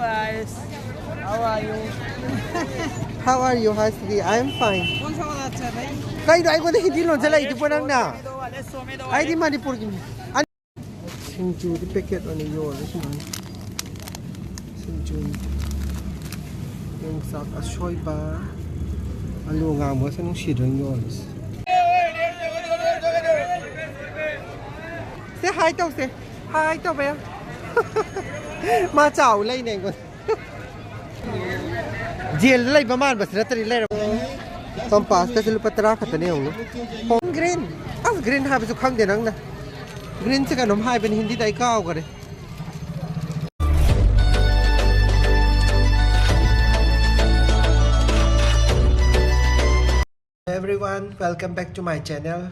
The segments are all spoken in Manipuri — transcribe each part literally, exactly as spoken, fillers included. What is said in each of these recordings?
Guys, how are you? How are you, Hasri? I am fine. ꯀꯩꯅꯣ ꯑꯩꯉꯣꯟꯗ ꯍꯤꯟꯗꯤ ꯂꯣꯟꯁꯤꯜꯂꯛꯏꯗꯨꯕꯣ ꯅꯪꯅ? ꯑꯩꯗꯤ ꯃꯅꯤꯄꯨꯔꯒꯤ ꯃꯤ꯫ ꯁꯤꯡꯖꯨꯗꯤ ꯄꯦꯀꯦꯠ ꯑꯣꯏꯅ ꯌꯣꯜꯂꯦ ꯁꯨꯃꯥꯏꯅ꯫ ꯁꯤꯡꯖꯨ, ꯌꯣꯡꯆꯥꯛ ꯑꯁꯣꯏꯕ, ꯑꯂꯨ ꯉꯥꯡꯕꯒꯁꯦ ꯅꯨꯡꯁꯤꯗ꯭ꯔꯣ ꯌꯣꯜꯂꯤꯁꯦ? ꯁꯦ ꯍꯥꯏ ꯇꯧꯁꯦ꯫ ꯍꯥꯏ ꯇꯧꯕ ꯌꯥ꯫ ꯃꯥ ꯆꯥꯎ ꯂꯩꯅꯦ ꯑꯩꯉꯣꯟꯗ꯫ ꯖꯦꯜꯗ ꯂꯩꯕ ꯃꯥꯟꯕꯁꯤ ꯅꯠꯇ꯭ꯔꯗꯤ ꯂꯩꯔꯝꯃꯣꯏ꯫ ꯀꯝꯄꯥꯁꯀꯁꯦ ꯂꯨꯄꯥ ꯇꯔꯥ ꯈꯛꯇꯅꯦ ꯌꯦꯡꯉꯨꯅꯦ꯫ Home green. ꯑꯁ ꯒ꯭ꯔꯤꯟ ꯍꯥꯏꯕꯁꯨ ꯈꯪꯗꯦ ꯅꯪꯅ꯫ ꯒ꯭ꯔꯤꯟꯁꯦ ꯀꯩꯅꯣꯝ ꯍꯥꯏꯕꯅꯤ ꯍꯤꯟꯗꯤꯗ ꯑꯩ ꯀꯥꯎꯈꯔꯦ꯫ Everyone, welcome back to my channel.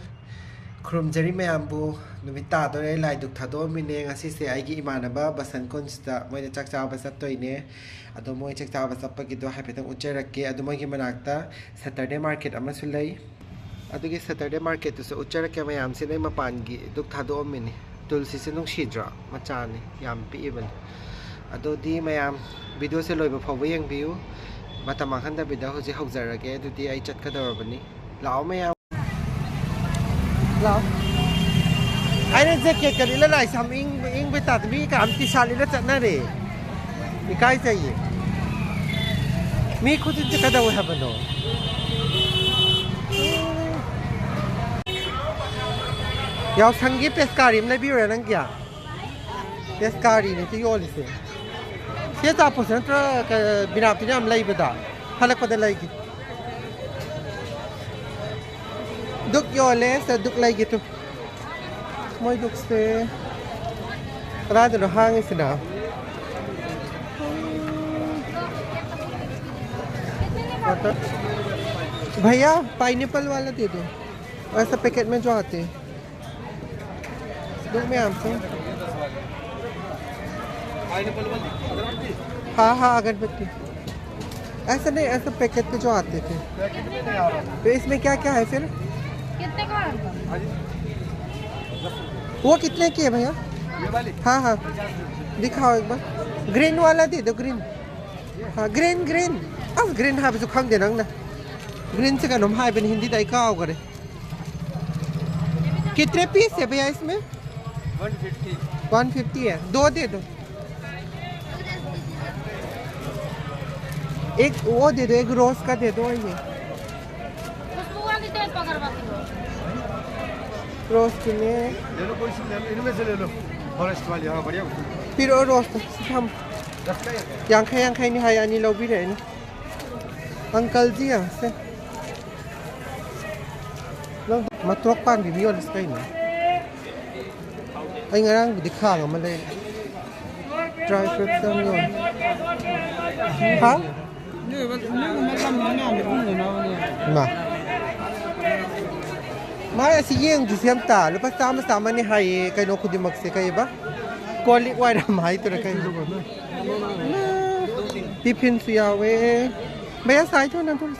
ꯈꯨꯔꯨꯝꯖꯔꯤ ꯃꯌꯥꯝꯕꯨ꯫ ꯅꯨꯃꯤꯠ ꯇꯥꯗꯣꯔꯦ, ꯂꯥꯏ ꯙꯨꯛ ꯊꯥꯗꯣꯛꯑꯝꯃꯤꯅꯦ꯫ ꯉꯁꯤꯁꯦ ꯑꯩꯒꯤ ꯏꯃꯥꯟꯅꯕ ꯕꯁꯟ ꯀꯨꯟꯁꯇ ꯃꯣꯏꯗ ꯆꯥꯛ ꯆꯥꯕ ꯆꯠꯇꯣꯏꯅꯦ꯫ ꯑꯗꯣ ꯃꯣꯏ ꯆꯥꯛ ꯆꯥꯕ ꯆꯠꯄꯒꯤꯗꯣ ꯍꯥꯏꯐꯦꯠꯇꯪ ꯎꯠꯆꯔꯛꯀꯦ꯫ ꯑꯗꯣ ꯃꯣꯏꯒꯤ ꯃꯅꯥꯛꯇ ꯁꯦꯇꯔꯗꯦ ꯃꯥꯔꯀꯦꯠ ꯑꯃꯁꯨ ꯂꯩ꯫ ꯑꯗꯨꯒꯤ ꯁꯦꯇꯔꯗꯦ ꯃꯥꯔꯀꯦꯠꯇꯨꯁꯨ ꯎꯠꯆꯔꯛꯀꯦ ꯃꯌꯥꯝꯁꯦ꯫ ꯅꯣꯏ ꯃꯄꯥꯟꯒꯤ ꯙꯨꯛ ꯊꯥꯗꯣꯛꯑꯝꯃꯤꯅꯤ꯫ ꯇꯨꯜꯁꯤꯁꯦ ꯅꯨꯡꯁꯤꯗ꯭ꯔꯣ? ꯃꯆꯥꯅꯤ, ꯌꯥꯝ ꯄꯤꯛꯏꯕꯅꯤ꯫ ꯑꯗꯨꯗꯤ ꯃꯌꯥꯝ ꯚꯤꯗꯤꯑꯣꯁꯦ ꯂꯣꯏꯕ ꯐꯥꯎꯕ ꯌꯦꯡꯕꯤꯌꯨ꯫ ꯃꯇꯝ ꯃꯥꯡꯍꯟꯗꯕꯤꯗ ꯍꯧꯖꯤꯛ ꯍꯧꯖꯔꯒꯦ꯫ ꯑꯗꯨꯗꯤ ꯑꯩ ꯆꯠꯀꯗꯧꯔꯕꯅꯤ꯫ ꯂꯥꯛꯑꯣ ꯃꯌꯥꯝ꯫ ꯂꯥꯛꯑꯣ꯫ ꯑꯩꯅ ꯖꯦꯀꯦꯠꯀ ꯂꯤꯠꯂ ꯂꯥꯛꯏꯁꯦ ꯌꯥꯝ ꯏꯪꯕ, ꯏꯪꯕꯩ ꯇꯥꯏꯞꯇ꯫ ꯃꯤ ꯀꯅꯥꯝ ꯇꯤ ꯁꯥꯔꯠ ꯂꯤꯠꯂ ꯆꯠꯅꯔꯦ꯫ ꯏꯀꯥꯏꯖꯩꯌꯦ꯫ ꯃꯤ ꯈꯨꯗꯤꯡꯁꯦ ꯀꯩꯗꯧꯋꯦ ꯍꯥꯏꯕꯅꯣ? ꯌꯥꯎꯁꯪꯒꯤ ꯄꯦꯁꯀꯥꯔꯤ ꯑꯃ ꯂꯩꯕꯤꯌꯨꯔꯥ ꯅꯪꯒꯤ? ꯄꯦꯁꯀꯥꯔꯤꯅꯦ ꯁꯤ ꯌꯣꯜꯂꯤꯁꯦ꯫ ꯁꯤ ꯑꯆꯥꯄꯣꯠꯁꯦ ꯅꯠꯇ꯭ꯔ ꯀ-, ꯕꯤꯅꯥꯞꯇꯤꯅ ꯌꯥꯝ ꯂꯩꯕꯗ? ꯍꯜꯂꯛꯄꯗ ꯂꯩꯒꯦ꯫ ꯙꯨꯛ ꯌꯣꯜꯂꯦ, ꯁꯤꯗ ꯙꯨꯛ ꯂꯩꯒꯦ ꯇꯨ꯫ ꯃꯣꯏ ꯙꯨꯛꯁꯦ ꯀꯗꯥꯏꯗꯅꯣ ꯍꯥꯡꯉꯤꯁꯤꯅ? भैया, पाइनएप्पल वाला दे दो, ऐसा पैकेट में जो आते हैं। ढूंढ में आपको। हाँ, हाँ, अगरबत्ती। ऐसा नहीं, ऐसा पैकेट पे जो आते थे। तो इसमें क्या क्या है फिर? कितने का है? वो कितने की है भैया? हाँ हाँ, दिखाओ एक बार। ग्रीन वाला दे दो, ग्रीन। हाँ, ग्रीन, ग्रीन। अब ग्रीन ꯍꯥꯏꯕꯁꯨ ꯈꯪꯗꯦ ꯅꯪꯅ꯫ ꯒ꯭ꯔꯤꯟꯁꯦ ꯀꯩꯅꯣꯝ ꯍꯥꯏꯕꯅꯤ ꯍꯤꯟꯗꯤꯗ, ꯑꯩ ꯀꯥꯎꯈ꯭ꯔꯦ꯫ कितने पीस है भैया इसमें? One fifty. वन फिफ्टी है, दो दे दो। एक वो दे दो, एक रोज का दे दो। ये खुशबू वाली दे दो अगरबत्ती। रोज के लिए। ले लो, कोई सी ले लो, इनमें से ले लो। फॉरेस्ट वाली, हाँ, बढ़िया। फिर और रोज तो हम ꯌꯥꯡꯈꯩ ꯌꯥꯡꯈꯩꯅꯤ ꯍꯥꯏ, ꯑꯅꯤ ꯂꯧꯕꯤꯔꯛꯑꯦꯅꯦ꯫ ꯑꯪꯀꯜꯁꯤ ꯌꯦꯡꯁꯦ꯫ ꯅꯪ ꯃꯇ꯭ꯔꯣꯛ ꯄꯥꯟꯕꯤ ꯑꯃ ꯌꯣꯜꯂꯤꯁꯤ ꯀꯩꯅꯣ? ꯑꯩ ꯉꯔꯥꯡꯕꯨꯗꯤ ꯈꯥꯡ ꯑꯃ ꯂꯩꯔꯦ꯫ ꯗ꯭ꯔꯥꯏ ꯐ꯭ꯔꯨꯠꯁ ꯌꯥꯝ ꯌꯣꯜꯂꯤ꯫ ꯍꯥ? ꯏꯃꯥ꯫ ꯃꯥꯏ ꯑꯁꯤ ꯌꯦꯡꯗ꯭ꯔꯤꯁꯤ ꯑꯝꯇ꯫ ꯂꯨꯄꯥ ꯆꯥꯝꯃ ꯆꯥꯝꯃꯅꯤ ꯍꯥꯏꯌꯦ ꯀꯩꯅꯣ ꯈꯨꯗꯤꯡꯃꯛꯁꯦ꯫ ꯀꯩꯕ? ꯀꯣꯜ ꯂꯤꯛ ꯋꯥꯏꯔꯝ ꯍꯥꯏꯗꯣꯏꯔꯥ ꯀꯩꯅꯣ? ꯇꯤꯐꯤꯟꯁꯨ ꯌꯥꯎꯋꯦ꯫ ꯚꯩꯌꯥ ꯁꯥꯏ ꯊꯣꯛꯅ ꯊꯣꯛꯅ꯫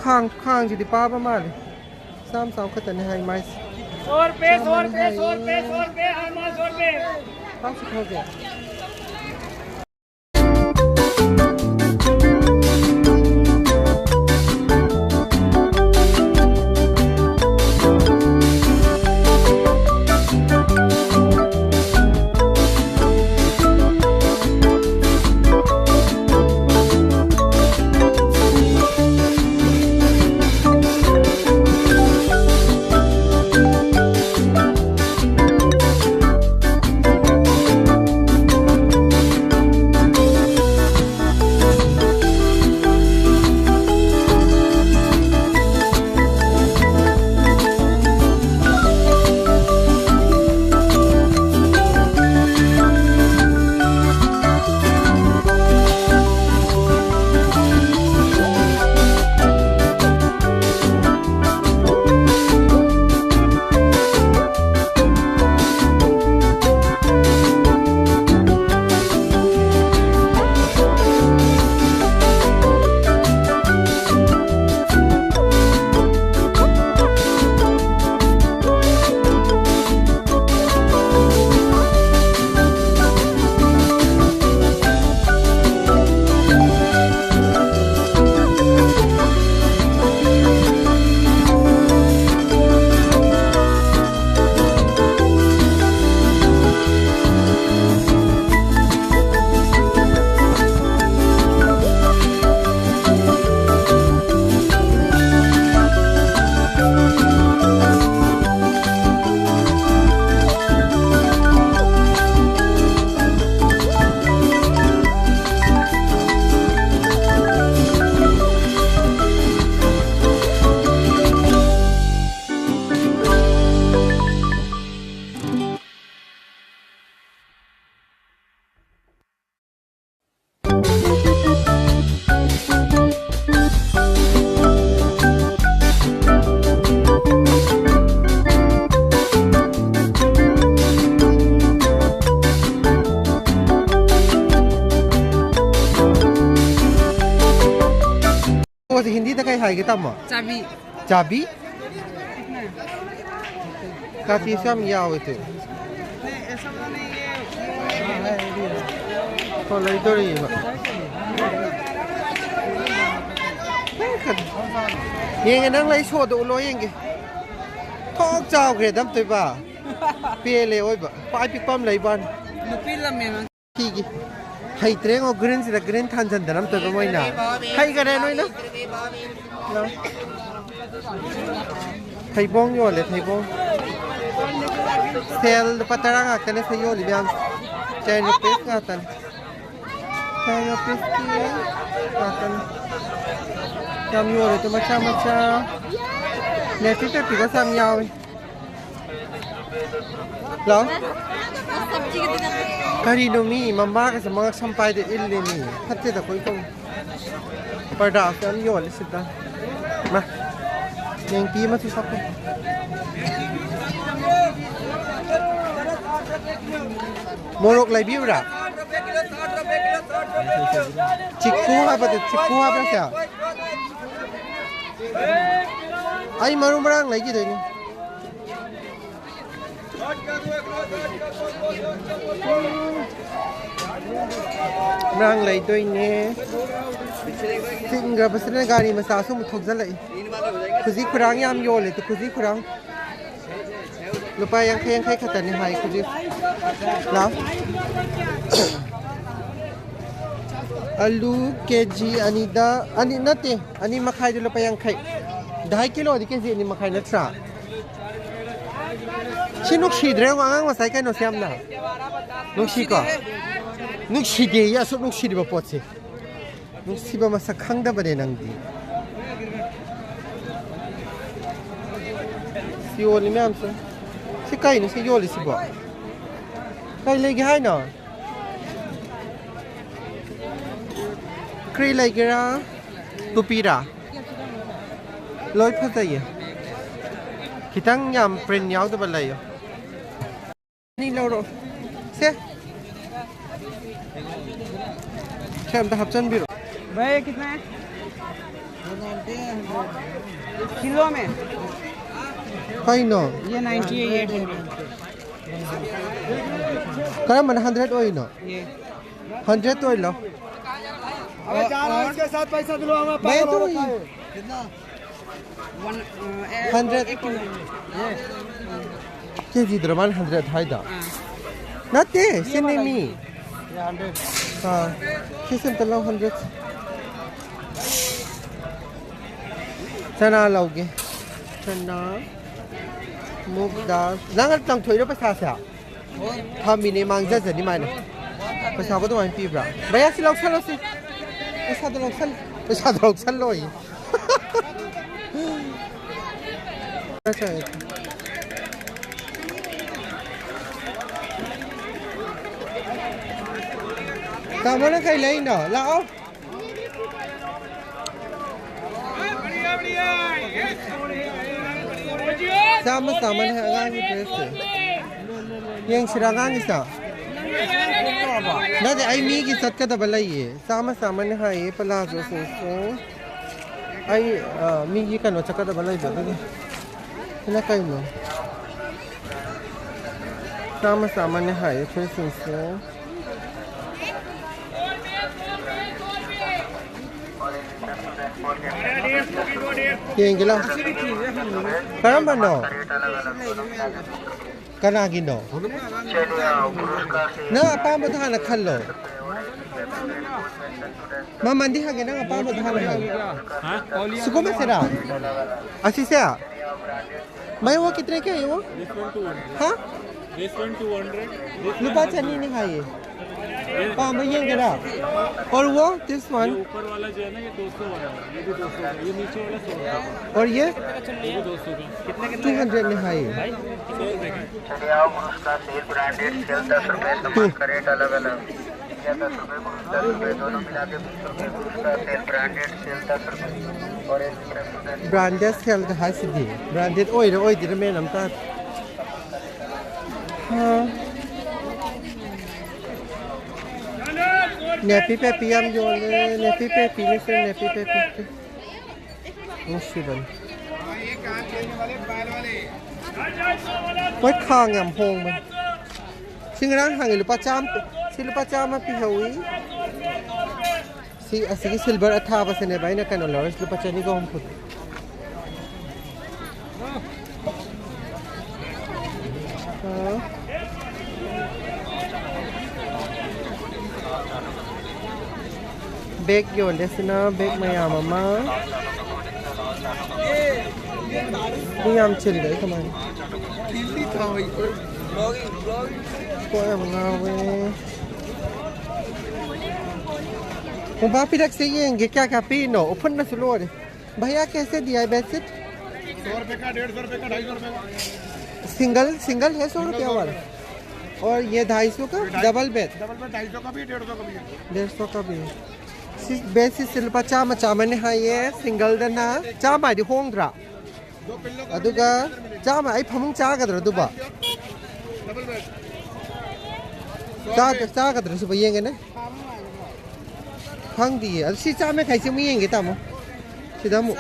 ꯈꯥꯡ, ꯈꯥꯡꯁꯤꯗꯤ ꯄꯥꯕ ꯃꯥꯜꯂꯦ꯫ ꯆꯥꯝ ꯆꯥꯝ ꯈꯛꯇꯅꯦ ꯍꯥꯏ ꯃꯥꯏꯁꯦ꯫ सौ रुपए, सौ रुपए, सौ रुपए, सौ रुपए, हर माल सौ रुपए। ꯄꯥꯛꯁꯨ ꯊꯧꯒꯦ꯫ ꯍꯧꯖꯤꯛ ꯍꯤꯟꯗꯤꯗ ꯀꯩ ꯍꯥꯏꯒꯦ, ꯇꯥꯃꯣ? ꯆꯥꯕꯤ꯫ ꯆꯥꯕꯤ? ꯀꯥꯇꯤꯁꯨ ꯌꯥꯝ ꯌꯥꯎꯋꯦ ꯇꯨ꯫ ꯍꯣ, ꯂꯩꯗꯣꯔꯤꯕ꯫ ꯌꯦꯡꯒꯦ, ꯅꯪ ꯂꯩ ꯁꯣꯗꯣ ꯎꯠꯂꯣ ꯌꯦꯡꯒꯦ꯫ ꯊꯣꯛ ꯆꯥꯎꯈ꯭ꯔꯦ ꯑꯗꯨꯝ ꯇꯣꯏꯕ꯫ ꯄꯦꯜꯂꯦ ꯑꯣꯏꯕ꯫ ꯈ꯭ꯋꯥꯏ ꯄꯤꯛꯄ ꯑꯃ ꯂꯩꯕꯥꯅꯤ꯫ ꯅꯨꯄꯤ ꯂꯝꯃꯦ ꯃꯥ꯫ ꯐꯤꯒꯤ꯫ ꯍꯩꯇ꯭ꯔꯦꯉꯣ, ꯒ꯭ꯔꯤꯟꯁꯤꯗ ꯒ꯭ꯔꯤꯟ ꯊꯥꯟꯖꯟꯗꯅ ꯑꯝꯇꯣꯏꯕ ꯃꯣꯏꯅ꯫ ꯍꯩꯈꯔꯦ ꯅꯣꯏꯅ꯫ ꯂꯥꯎ꯫ ꯊꯩꯕꯣꯡ ꯌꯣꯜꯂꯦ, ꯊꯩꯕꯣꯡ꯫ ꯁꯦꯜ ꯂꯨꯄꯥ ꯇꯔꯥ ꯉꯥꯛꯇꯅꯦ ꯁꯤ ꯌꯣꯜꯂꯤ ꯃꯌꯥꯝ꯫ ꯇꯦꯟ ꯔꯨꯄꯤꯁ ꯉꯥꯛꯇꯅꯦ꯫ ꯇꯦꯟ ꯔꯨꯄꯤꯁꯀꯤ ꯉꯥꯛꯇꯅꯦ꯫ ꯌꯥꯝ ꯌꯣꯜꯂꯦ ꯇꯨ ꯃꯆꯥ ꯃꯆꯥ꯫ ꯅꯦꯄꯤ ꯄꯦꯄꯤꯒꯁꯨ ꯌꯥꯝ ꯌꯥꯎꯏ꯫ ꯂꯥꯎ꯫ ꯀꯔꯤꯅꯣ ꯃꯤ ꯃꯃꯥꯒꯁꯦ ꯃꯉꯛ ꯁꯝ ꯄꯥꯏꯗ ꯏꯜꯂꯦ ꯃꯤ꯫ ꯐꯠꯇꯦꯗ ꯑꯩꯈꯣꯏ ꯀꯧ꯫ ꯄꯔꯗꯥꯁꯨ ꯌꯥꯝ ꯌꯣꯜꯂꯦ ꯁꯤꯗ꯫ ꯃꯥ꯫ ꯅꯦꯡꯀꯤ ꯑꯃꯁꯨ ꯁꯛꯀꯦ꯫ ꯃꯣꯔꯣꯛ ꯂꯩꯕꯤꯌꯨꯔꯥ? ꯆꯤꯛꯀꯨ ꯍꯥꯏꯕꯗꯣ, ꯆꯤꯛꯀꯨ ꯍꯥꯏꯕ꯭ꯔꯥ ꯀꯌꯥ? ꯑꯩ ꯃꯔꯨ ꯃꯔꯥꯡ ꯂꯩꯈꯤꯗꯣꯏꯅꯤ꯫ ꯃꯔꯥꯡ ꯂꯩꯗꯣꯏꯅꯦ꯫ ꯆꯤꯡꯈ꯭ꯔꯕꯁꯤꯅ ꯒꯥꯔꯤ ꯃꯆꯥꯁꯨ ꯑꯃꯨꯛ ꯊꯧꯖꯤꯜꯂꯛꯏ꯫ ꯈꯨꯖꯤ ꯈꯨꯔꯥꯡ ꯌꯥꯝ ꯌꯣꯜꯂꯦ ꯇꯨ, ꯈꯨꯖꯤ ꯈꯨꯔꯥꯡ꯫ ꯂꯨꯄꯥ ꯌꯥꯡꯈꯩ, ꯌꯥꯡꯈꯩ ꯈꯛꯇꯅꯤ ꯍꯥꯏ ꯈꯨꯖꯤ꯫ ꯂꯥꯎ꯫ ꯑꯂꯨ ꯀꯦ ꯖꯤ ꯑꯅꯤꯗ, ꯑꯅꯤ ꯅꯠꯇꯦ, ꯑꯅꯤ ꯃꯈꯥꯏꯗ ꯂꯨꯄꯥ ꯌꯥꯡꯈꯩ꯫ ꯗꯍꯥꯏ ꯀꯤꯂꯣꯗꯤ ꯀꯦ ꯖꯤ ꯑꯅꯤ ꯃꯈꯥꯏ ꯅꯠꯇ꯭ꯔꯥ? ꯁꯤ ꯅꯨꯡꯁꯤꯗ꯭ꯔꯦ, ꯑꯉꯥꯡ ꯃꯆꯥ ꯀꯩꯅꯣꯁꯦ ꯌꯥꯝꯅ꯫ ꯅꯨꯡꯁꯤꯀꯣ? ꯅꯨꯡꯁꯤꯗꯦ, ꯑꯁꯨꯛ ꯅꯨꯡꯁꯤꯔꯤꯕ ꯄꯣꯠꯁꯦ꯫ ꯅꯨꯡꯁꯤꯕ ꯃꯁꯛ ꯈꯪꯗꯕꯅꯦ ꯅꯪꯗꯤ꯫ ꯁꯤ ꯌꯣꯜꯂꯤ ꯃꯌꯥꯝꯁꯦ꯫ ꯁꯤ ꯀꯩꯅꯣ ꯁꯤ ꯌꯣꯜꯂꯤꯁꯤꯕꯣ? ꯀꯩ ꯂꯩꯒꯦ ꯍꯥꯏꯅꯣ? ꯀ꯭ꯔꯤ ꯂꯩꯒꯦꯔꯥ? ꯇꯨꯄꯤꯔꯥ? ꯂꯣꯏ ꯐꯖꯩꯌꯦ꯫ ꯈꯤꯇꯪ ꯌꯥꯝ ꯄ꯭ꯔꯤꯟ ꯌꯥꯎꯗꯕ ꯂꯩꯌꯣ꯫ ꯑꯅꯤ ꯂꯧꯔꯣ꯫ ꯁꯦ꯫ ꯁꯦ ꯑꯝꯇ ꯍꯥꯞꯆꯤꯟꯕꯤꯔꯣ꯫ ꯚꯥꯏ, ꯀꯤꯇꯅꯥ ꯍꯥꯏ? किलो में। ꯀꯩꯅꯣ? ये नाइंटी है, ये हंड्रेड। ꯀꯔꯝꯕꯅ ꯍꯟꯗ꯭ꯔꯦꯠ ꯑꯣꯏꯔꯤꯅꯣ? ये। ꯍꯟꯗ꯭ꯔꯦꯠ ꯑꯣꯏꯔꯣ? अबे जाना, इसके साथ पैसा दिलवाऊंगा, मैं पागल तो हो रखा नहीं। है। वन, अ, ए, हंड्रेड। एक किलो। ꯀꯦꯖꯤꯗꯔ ꯃꯥꯅ ꯍꯟꯗ꯭ꯔꯦꯠ ꯍꯥꯏꯗꯣ? ꯑꯥ꯫ ꯅꯠꯇꯦ, ꯁꯤꯅꯦ ꯃꯤ꯫ ꯑꯥ, ꯁꯤ ꯁꯤꯝꯇ ꯂꯧ, ꯍꯟꯗ꯭ꯔꯦꯠ꯫ ꯆꯅꯥ ꯂꯧꯒꯦ꯫ ꯆꯅꯥ, ꯃꯨꯛ ꯗꯥꯜ꯫ ꯅꯪ ꯂꯪꯊꯣꯛꯏꯔꯣ ꯄꯩꯁꯥꯁꯦ? ꯊꯝꯃꯤꯅꯦ, ꯃꯥꯡꯖꯖꯅꯤ ꯃꯥꯏꯅ꯫ ꯄꯩꯁꯥꯕꯨ ꯑꯗꯨꯃꯥꯏꯅ ꯄꯤꯕ꯭ꯔꯥ? ꯚꯩꯌꯥ, ꯁꯤ ꯂꯧꯁꯜꯂꯣ ꯁꯤ꯫ ꯄꯩꯁꯥꯗꯣ ꯂꯧꯁꯜ-, ꯄꯩꯁꯥꯗꯣ ꯂꯧꯁꯜꯂꯣꯌꯦ꯫ ꯇꯥꯃꯣꯅ ꯀꯩ ꯂꯩꯅꯣ? ꯂꯥꯛꯑꯣ꯫ ꯆꯥꯝꯃ, ꯆꯥꯝꯃꯅꯦ ꯑꯉꯥꯡꯒꯤ ꯗ꯭ꯔꯦꯁꯁꯦ꯫ ꯌꯦꯡꯁꯤꯔꯥ ꯑꯉꯥꯡꯒꯤꯁꯦ? ꯅꯠꯇꯦ, ꯑꯩ ꯃꯤꯒꯤ ꯆꯠꯀꯗꯕ ꯂꯩꯌꯦ꯫ ꯆꯥꯝꯃ, ꯆꯥꯝꯃꯅꯦ ꯍꯥꯏꯌꯦ ꯄꯂꯥꯖꯣꯁꯤꯡꯁꯦ꯫ ꯑꯩ, ꯑ, ꯃꯤꯒꯤ ꯀꯩꯅꯣ ꯆꯠꯀꯗꯕ ꯂꯩꯕ ꯑꯗꯨꯒꯤ꯫ ꯁꯤꯅ ꯀꯩꯅꯣ? ꯆꯥꯝꯃ, ꯆꯥꯝꯃꯅꯦ ꯍꯥꯏꯌꯦ ꯐꯨꯔꯤꯠꯁꯤꯡꯁꯦ꯫ ꯌꯦꯡꯒꯦ ꯂꯥꯎ꯫ ꯀꯔꯝꯕꯅꯣ? ꯀꯅꯥꯒꯤꯅꯣ? ꯅꯪ ꯑꯄꯥꯝꯕꯗꯣ ꯍꯥꯟꯅ ꯈꯜꯂꯣ꯫ ꯃꯃꯟꯗꯤ ꯍꯪꯒꯦ, ꯅꯪ ꯑꯄꯥꯝꯕꯗꯣ ꯍꯥꯟꯅ ꯍꯪꯉꯣ꯫ ꯁꯤꯒꯨꯝꯕꯁꯤꯔꯥ? ꯑꯁꯤꯁꯦ? मैं वो कितने के है वो? This one two hundred. हाँ? This one two hundred. ꯂꯨꯄꯥ ꯆꯅꯤꯅꯤ ꯍꯥꯏꯌꯦ꯫ ꯄꯥꯝꯕ ꯌꯦꯡꯒꯦꯔꯥ? और वो, this one? ये ऊपर वाला जो है ना, ये दो सौ वाला है, ये भी दो सौ का, ये नीचे वाला सौ रुपये का। और ये? ये भी दो सौ का। कितने, कितने का? टू हंड्रेड में है ये। भाई, सौ रुपये का। चलिए आओ, उसका सेल ब्रांडेड सेल दस रुपये, सामान का रेट अलग अलग। ये दस रुपये, दस रुपये, दोनों मिला के बीस रुपये, उसका सेल ब्रांडेड सेल दस रुपये। और एक रुपये। ब्रांडेड सेल का है सीधी, ब्रांडेड ꯑꯣꯏꯔ ꯑꯣꯏꯗ꯭ꯔꯤꯔ ꯃꯦꯟ ꯑꯝ ꯇꯥꯗꯦ꯫ ꯍꯥ꯫ ꯅꯦꯄꯤ ꯄꯦꯄꯤ ꯌꯥꯝ ꯌꯣꯜꯂꯦ꯫ ꯅꯦꯄꯤ ꯄꯦꯄꯤꯅꯦ ꯁꯦ, ꯅꯦꯄꯤ ꯄꯦꯄꯤ꯫ ꯅꯨꯡꯁꯤꯕꯅꯤ꯫ ꯃꯣꯏ ꯈꯥꯡ ꯌꯥꯝ ꯍꯣꯡꯕꯅꯤ꯫ ꯁꯤ ꯉꯔꯥꯡ ꯍꯥꯡꯉꯤ ꯂꯨꯄꯥ ꯆꯥꯝꯃ ꯄꯤ-, ꯁꯤ ꯂꯨꯄꯥ ꯆꯥꯝꯃ ꯄꯤꯍꯧꯏ꯫ ꯁꯤ ꯑꯁꯤꯒꯤ ꯁꯤꯜꯚꯔ ꯑꯊꯥꯕꯁꯤꯅꯦꯕ ꯑꯩꯅ ꯀꯩꯅꯣ ꯂꯧꯔꯤꯁꯤ ꯂꯨꯄꯥ ꯆꯅꯤꯒ ꯍꯨꯝꯐꯨ꯫ ꯑ꯫ ꯕꯦꯛ ꯌꯣꯜꯂꯦ ꯁꯤꯅ ꯕꯦꯛ ꯃꯌꯥꯝ ꯑꯃ꯫ ꯃꯤ ꯌꯥꯝ ꯆꯤꯜꯂꯦ ꯀꯃꯥꯏꯅ? ꯀꯣꯛ ꯌꯥꯝ ꯉꯥꯎꯋꯦ꯫ ꯃꯣꯝꯄꯥꯛ ꯐꯤꯗꯛꯁꯦ ꯌꯦꯡꯒꯦ ꯀꯌꯥ ꯀꯌꯥ ꯄꯤꯔꯤꯅꯣ? ꯎꯐꯨꯟꯅꯁꯨ ꯂꯣꯏꯔꯦ꯫ भैया कैसे दिया है बेडशीट? सौ रुपए का, डेढ़ सौ रुपए का, ढाई सौ रुपए का। सिंगल, सिंगल है सौ रुपया वाला? और ये ढाई सौ का? Double bed? डबल बेड ढाई सौ का भी है, डेढ़ सौ का भी है। डेढ़ सौ का भी है। ꯁꯤ ꯕꯦꯗꯁꯤꯠꯁꯦ ꯂꯨꯄꯥ ꯆꯥꯝꯃ ꯆꯥꯝꯃꯅꯦ ꯍꯥꯏꯌꯦ ꯁꯤꯡꯒꯜꯗꯅ꯫ ꯆꯥꯝꯃ ꯍꯥꯏꯗꯤ ꯍꯣꯡꯗ꯭ꯔꯥ? ꯑꯗꯨꯒ ꯆꯥꯝꯃ ꯑꯩ ꯐꯃꯨꯡ ꯆꯥꯒꯗ꯭ꯔꯥ ꯑꯗꯨꯕꯣ? ꯆꯥꯗ-, ꯆꯥꯒꯗ꯭ꯔꯥ ꯁꯤꯕꯣ ꯌꯦꯡꯒꯦꯅꯦ꯫ ꯈꯪꯗꯤꯌꯦ꯫ ꯑꯗꯨ ꯁꯤ ꯆꯥꯝꯃ ꯌꯥꯡꯈꯩꯁꯤ ꯑꯃꯨꯛ ꯌꯦꯡꯒꯦ ꯇꯥꯃꯣ꯫ ꯁꯤꯗ ꯑꯃꯨꯛ꯫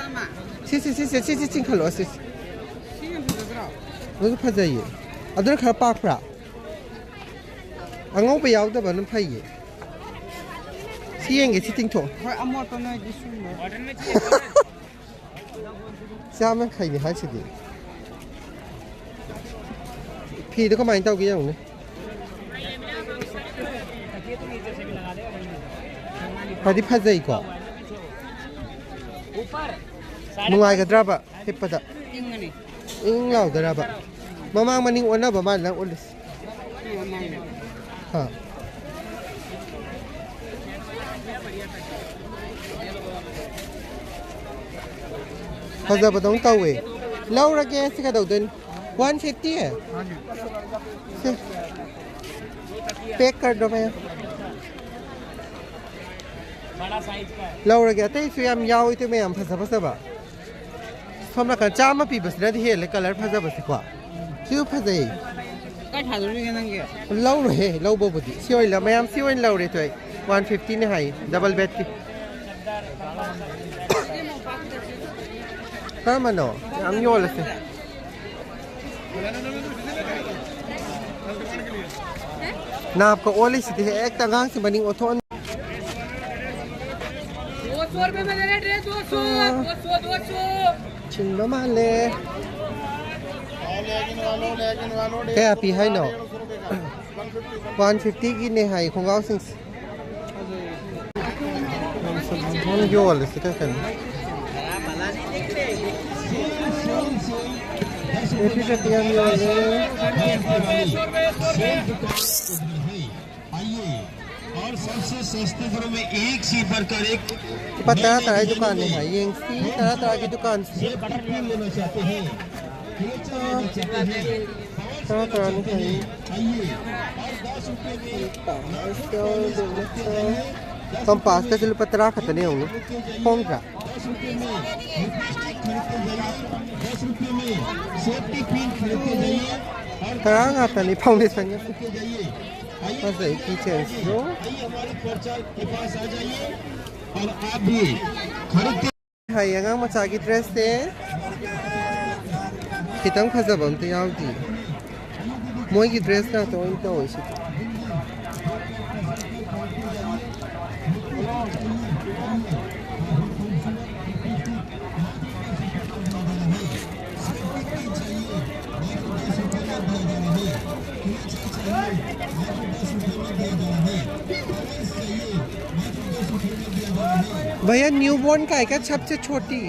ꯁꯤ, ꯁꯤ, ꯁꯤ, ꯁꯤ, ꯁꯤ, ꯁꯤ ꯆꯤꯡꯈꯠꯂꯣ ꯁꯤ꯫ ꯑꯗꯨꯁꯨ ꯐꯖꯩꯌꯦ꯫ ꯑꯗꯨꯅ ꯈꯔ ꯄꯥꯛꯄ꯭ꯔꯥ? ꯑꯉꯧꯕ ꯌꯥꯎꯗꯕꯅ ꯐꯩꯌꯦ꯫ ꯁꯤ ꯌꯦꯡꯒꯦ ꯁꯤ ꯆꯤꯡꯊꯣꯛ꯫ ꯍꯣꯏ ꯑꯃꯣꯠꯄ ꯅꯣꯏꯗꯤ ꯁꯨꯝꯕ꯫ ꯆꯥꯝꯃ ꯌꯥꯡꯈꯩꯅꯤ ꯍꯥꯏꯁꯤꯗꯤ꯫ ꯐꯤꯗꯣ ꯀꯃꯥꯏꯅ ꯇꯧꯒꯦ ꯌꯦꯡꯉꯨꯅꯦ꯫ ꯐꯗꯤ ꯐꯖꯩꯀꯣ꯫ ꯅꯨꯡꯉꯥꯏꯒꯗ꯭ꯔꯕ ꯍꯤꯞꯄꯗ? ꯏꯪ ꯂꯥꯎꯗꯣꯏꯔꯕ? ꯃꯃꯥꯡ ꯃꯅꯤꯡ ꯑꯣꯟꯅꯕ ꯃꯥꯜꯂꯦ ꯅꯪ ꯎꯠꯂꯤꯁꯦ꯫ ꯍꯥ꯫ ꯐꯖꯕꯗꯧ ꯇꯧꯋꯦ꯫ ꯂꯧꯔꯒꯦ꯫ ꯁꯤ ꯀꯩꯗꯧꯗꯣꯏꯅꯣ? वन फिफ्टी है। ꯁꯤ꯫ पैक कर दो भैया। ꯂꯧꯔꯒꯦ꯫ ꯑꯇꯩꯁꯨ ꯌꯥꯝ ꯌꯥꯎꯏ ꯏꯇꯩꯃ, ꯌꯥꯝ ꯐꯖ ꯐꯖꯕ꯫ ꯁꯣꯝ ꯅꯥꯀꯟ ꯆꯥꯝꯃ ꯄꯤꯕꯁꯤꯅꯗꯤ ꯍꯦꯜꯂꯦ ꯀꯂꯔ ꯐꯖꯕꯁꯦꯀꯣ꯫ ꯁꯤꯁꯨ ꯐꯖꯩ꯫ ꯀꯥꯏ ꯊꯥꯗꯣꯔꯤꯒꯦ ꯅꯪꯒꯤ? ꯂꯧꯔꯣꯏꯍꯦ, ꯂꯧꯕꯕꯨꯗꯤ꯫ ꯁꯤ ꯑꯣꯏꯅ ꯂꯧ-, ꯃꯌꯥꯝ ꯁꯤ ꯑꯣꯏꯅ ꯂꯧꯔꯦ ꯇꯣ ꯑꯩ꯫ वन फिफ्टी ꯅꯦ ꯍꯥꯏꯌꯦ, ꯗꯕꯜ ꯕꯦꯗꯀꯤ꯫ ꯀꯔꯝꯕꯅꯣ? ꯌꯥꯝ ꯌꯣꯜꯂꯁꯦ꯫ ꯅꯥꯞꯀ ꯑꯣꯜꯂꯤꯁꯤꯗꯤ ꯍꯦꯛꯇ ꯑꯉꯥꯡꯁꯤ ꯃꯅꯤꯡ ꯑꯣꯟꯊꯣꯛꯍꯟ꯫ दो सौ रुपए में ले रहे, दो सौ, दो सौ, दो सौ। ꯆꯤꯟꯕ ꯃꯥꯜꯂꯦ꯫ ꯀꯌꯥ ꯄꯤ ꯍꯥꯏꯅꯣ? ꯋꯥꯟ ꯐꯤꯐꯇꯤꯒꯤꯅꯦ ꯍꯥꯏ ꯈꯣꯡꯒ꯭ꯔꯥꯎꯁꯤꯡꯁꯦ꯫ ꯌꯥꯝ ꯌꯣꯜꯂꯦ ꯁꯤ ꯀꯩ ꯀꯩꯅꯣ꯫ ꯀꯦꯐꯤ ꯀꯠꯇꯤ ꯌꯥꯝ ꯌꯣꯜꯂꯦ꯫ आइए, और सबसे सस्ते दरों में एक से बढ़कर एक ꯂꯨꯄꯥ ꯇꯔꯥ ꯇꯔꯥꯒꯤ ꯗꯨꯀꯥꯟꯅꯦ ꯍꯥꯏ꯫ ꯌꯦꯡꯁꯤ, ꯇꯔꯥ ꯇꯔꯥꯒꯤ ꯗꯨꯀꯥꯟꯁꯦ꯫ ये बड़ा क्यों लेना चाहते हैं? ꯇꯔꯥ ꯇꯔꯥꯅꯤ ꯍꯥꯏ꯫ ꯀꯝꯄꯥꯁꯀꯁꯦ ꯂꯨꯄꯥ ꯇꯔꯥ ꯈꯛꯇꯅꯦ ꯌꯦꯡꯉꯨꯅꯦ꯫ ꯍꯣꯡꯗ꯭ꯔꯥ? ꯇꯔꯥ ꯉꯥꯛꯇꯅꯤ ꯐꯥꯎꯟꯗꯦꯁꯟꯒ꯫ ꯐꯖꯩ keychainꯁꯤꯁꯨ꯫ ꯍꯥꯏ ꯑꯉꯥꯡ ꯃꯆꯥꯒꯤ dressꯁꯦ ꯈꯤꯇꯪ ꯐꯖꯕ ꯑꯝꯇ ꯌꯥꯎꯗꯦ꯫ ꯃꯣꯏꯒꯤ dress ꯉꯥꯛꯇ ꯑꯣꯏꯅ ꯇꯧꯋꯦ ꯁꯤꯗꯤ꯫ भैया, न्यूबॉर्न का है क्या सबसे छोटी?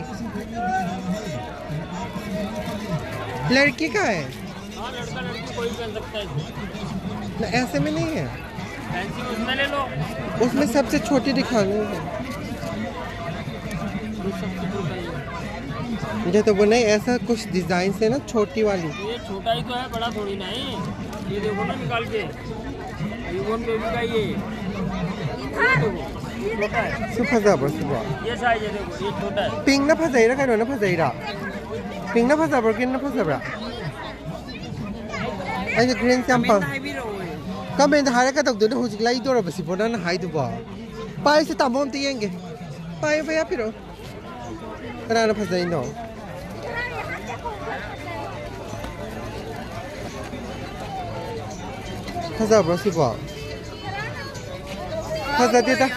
लड़की का है? हाँ, लड़का लड़की कोई पहन सकता है इसमें। ना, ऐसे में नहीं है। फैंसी उसमें ले लो। उसमें सबसे छोटी दिखाना है। मुझे तो वो नहीं, ऐसा कुछ डिजाइन से ना, छोटी वाली। ये छोटा ही तो है, बड़ा थोड़ी ना है। ये देखो ना निकाल के, न्यूबॉर्न बेबी का ये। ये देखो, ये छोटा है। ꯁꯤ ꯐꯖꯕ꯭ꯔꯣ ꯁꯤꯕꯣ? ये साइज है, देखो, ये छोटा है। Pinkꯅ ꯐꯖꯩꯔꯥ ꯀꯩꯅꯣꯅ ꯐꯖꯩꯔꯥ? Pinkꯅ ꯐꯖꯕ꯭ꯔꯥ, greenꯅ ꯐꯖꯕ꯭ꯔꯥ? ꯑꯩꯅ greenꯁꯦ ꯌꯥꯝ ꯄꯥꯝ-, ꯀꯃꯦꯟꯗ ꯍꯥꯏꯔꯒ ꯇꯧꯗꯣꯏꯅꯦ꯫ ꯍꯧꯖꯤꯛ ꯂꯩꯗꯣꯔꯕ ꯁꯤꯕꯣ ꯅꯪꯅ ꯍꯥꯏꯗꯨꯕꯣ? ꯄꯥꯏꯁꯦ ꯇꯥꯃꯣ ꯑꯝꯇ ꯌꯦꯡꯒꯦ꯫ ꯄꯥꯏꯌꯨ ꯄꯩꯌꯥ ꯄꯤꯔꯛꯑꯣ꯫ ꯀꯅꯥꯅ ꯐꯖꯩꯅꯣ? ꯐꯖꯕ꯭ꯔꯣ ꯁꯤꯕꯣ? ꯐꯖꯗꯦꯗ꯫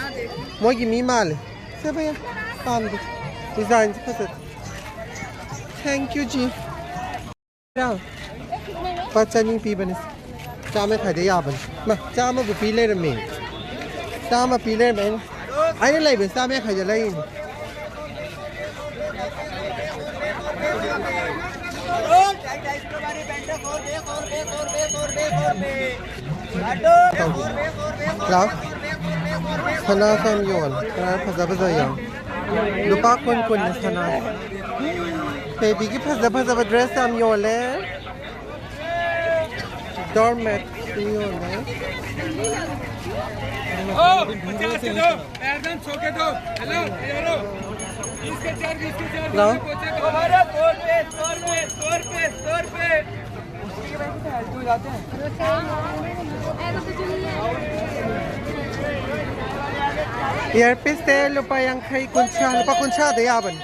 ꯃꯣꯏꯒꯤ ꯃꯤ ꯃꯥꯜꯂꯦ꯫ ꯁꯦ ꯚꯩꯌꯥ, ꯄꯥꯝꯗꯦ꯫ ꯗꯤꯖꯥꯏꯟꯁꯦ ꯐꯖꯗꯦ꯫ Thank you, G. ꯂꯨꯄꯥ ꯆꯅꯤ ꯄꯤꯕꯅꯦ꯫ ꯆꯥꯝꯃ ꯈꯥꯏꯗ ꯌꯥꯕꯅꯦ꯫ ꯃꯥ, ꯆꯥꯝꯃꯕꯨ ꯄꯤ ꯂꯩꯔꯝꯃꯦ꯫ ꯆꯥꯝꯃ ꯄꯤ ꯂꯩꯔꯝꯃꯦ ꯑꯩꯅ꯫ ꯑꯩꯅ ꯂꯩꯕ ꯆꯥꯝꯃ ꯌꯥꯡꯈꯩꯗ ꯂꯩꯔꯤꯅꯦ꯫ ꯂꯥꯎ꯫ ꯁꯅꯥꯁꯨ ꯌꯥꯝ ꯌꯣꯜꯂꯦ꯫ ꯁꯅꯥ ꯐꯖ ꯐꯖ ꯌꯥꯝ꯫ ꯂꯨꯄꯥ ꯀꯨꯟ ꯀꯨꯟꯅꯦ ꯁꯅꯥ꯫ ꯕꯦꯕꯤꯒꯤ ꯐꯖ ꯐꯖꯕ ꯗ꯭ꯔꯦꯁ ꯌꯥꯝ ꯌꯣꯜꯂꯦ꯫ ꯗꯣꯔꯃꯦꯠꯁꯨ ꯌꯣꯜꯂꯦ꯫ ओ, पचास के दो, पैरदान सौ के दो। Hello, hello. बीस के चार, बीस के चार, हेलो। बीस के चार। हमारा सौ रुपए, सौ रुपए, सौ रुपए, सौ रुपए। ꯏꯌꯥꯔꯄꯤꯁꯁꯦ ꯂꯨꯄꯥ ꯌꯥꯡꯈꯩ, ꯀꯨꯟꯊ꯭ꯔꯥ, ꯂꯨꯄꯥ ꯀꯨꯟꯊ꯭ꯔꯥꯗ ꯌꯥꯕꯅꯤ꯫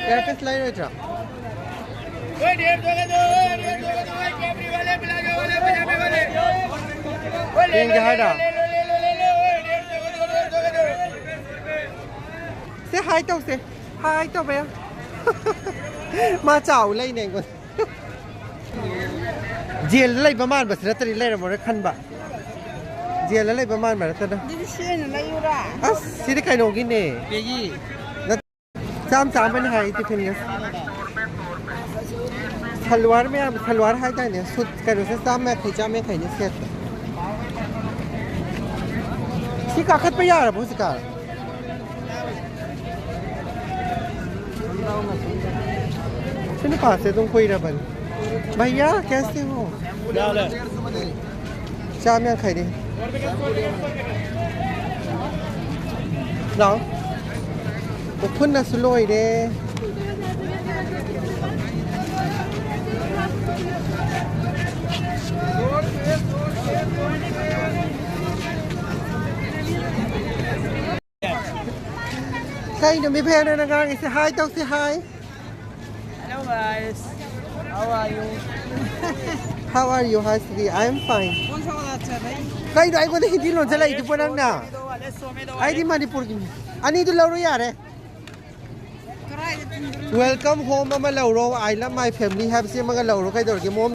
ꯏꯌꯥꯔꯄꯤꯁ ꯂꯩꯔꯣꯏꯗ꯭ꯔꯣ? ꯌꯦꯡꯒꯦ ꯍꯥꯏꯔꯣ? ꯁꯦ ꯍꯥꯏ ꯇꯧꯁꯦ꯫ ꯍꯥꯏ ꯇꯧꯕ ꯌꯥ-, ꯃꯥ ꯆꯥꯎ ꯂꯩꯅꯦ ꯑꯩꯉꯣꯟꯗ꯫ ꯖꯦꯜꯗ ꯂꯩꯕ ꯃꯥꯟꯕꯁꯤ ꯅꯠꯇ꯭ꯔꯗꯤ ꯂꯩꯔꯝꯃꯔꯣꯏ ꯈꯟꯕ꯫ ꯖꯦꯜꯗ ꯂꯩꯕ ꯃꯥꯟꯕ ꯅꯠꯇꯅ꯫ ꯑꯗꯨꯗꯤ ꯁꯤ ꯑꯣꯏꯅ ꯂꯩꯌꯨꯔꯥ? ꯑꯁ, ꯁꯤꯗꯤ ꯀꯩꯅꯣꯒꯤꯅꯦ꯫ ꯄꯦꯒꯤ꯫ ꯅꯠ-, ꯆꯥꯝ ꯆꯥꯝꯃꯅꯤ ꯍꯥꯏ ꯇꯤꯐꯤꯟꯒ꯫ ꯁꯜꯋꯥꯔ ꯃꯌꯥꯝ, ꯁꯜꯋꯥꯔ ꯍꯥꯏꯗꯥꯏꯅꯦ? ꯁꯨꯠ ꯀꯩꯅꯣꯁꯦ ꯆꯥꯝꯃ ꯌꯥꯡꯈꯩ, ꯆꯥꯝꯃ ꯌꯥꯡꯈꯩꯅꯦ ꯁꯦꯠꯇ꯫ ꯁꯤ ꯀꯥꯈꯠꯄ ꯌꯥꯔꯕꯣ ꯍꯧꯖꯤꯛꯀꯥꯟ? ꯁꯤ ꯅꯨꯄꯥꯁꯦ ꯑꯗꯨꯝ ꯀꯨꯏꯔꯕꯅꯤ꯫ ꯚꯩꯌꯥ, ꯀꯩꯁꯦ ꯍꯣ? ꯆꯥꯝ ꯌꯥꯡꯈꯩꯅꯤ꯫ ꯂꯥꯎ꯫ ꯎꯐꯨꯟꯅꯁꯨ ꯂꯣꯏꯔꯦ꯫ ꯀꯩꯅꯣ ꯃꯤ ꯐꯦꯔꯅ ꯉꯥꯡꯉꯤꯁꯦ? ꯍꯥꯏ ꯇꯧꯁꯤ, ꯍꯥꯏ꯫ Hello guys, how are you? How are you? Hi, sweetie. I am fine. ꯀꯩꯅꯣ ꯑꯩꯉꯣꯟꯗ ꯍꯤꯟꯗꯤ ꯂꯣꯟꯁꯤꯜꯂꯛꯏꯗꯨꯕꯣ ꯅꯪꯅ? ꯑꯩꯗꯤ ꯃꯅꯤꯄꯨꯔꯒꯤ ꯃꯤ꯫ ꯑꯅꯤꯗꯨ ꯂꯧꯔꯣ ꯌꯥꯔꯦ꯫ Welcome home ꯑꯃ ꯂꯧꯔꯣ, I love my family ꯍꯥꯏꯕꯁꯤ ꯑꯃꯒ ꯂꯧꯔꯣ, ꯀꯩꯗꯧꯔꯒꯦ ꯃꯣꯝ?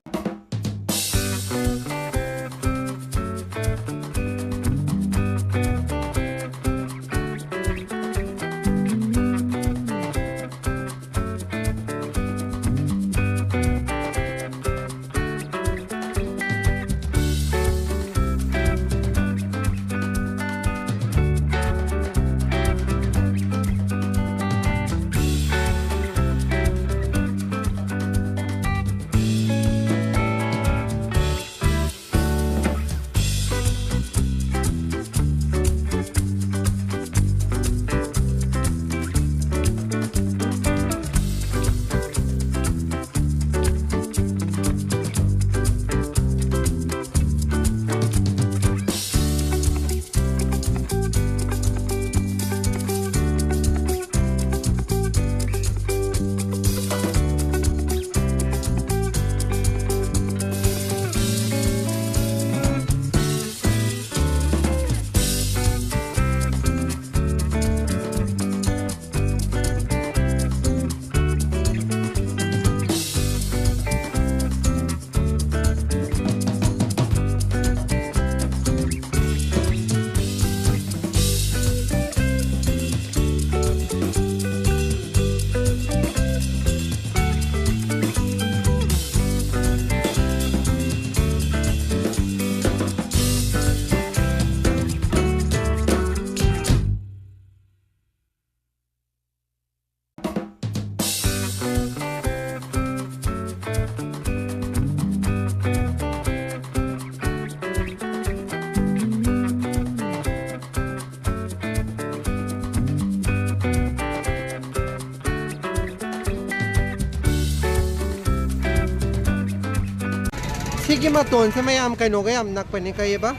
ꯁꯤꯒꯤ ꯃꯇꯣꯟꯁꯦ ꯃꯌꯥꯝ ꯀꯩꯅꯣꯒ ꯌꯥꯝ ꯅꯛꯄꯅꯦ, ꯀꯩꯑꯕ?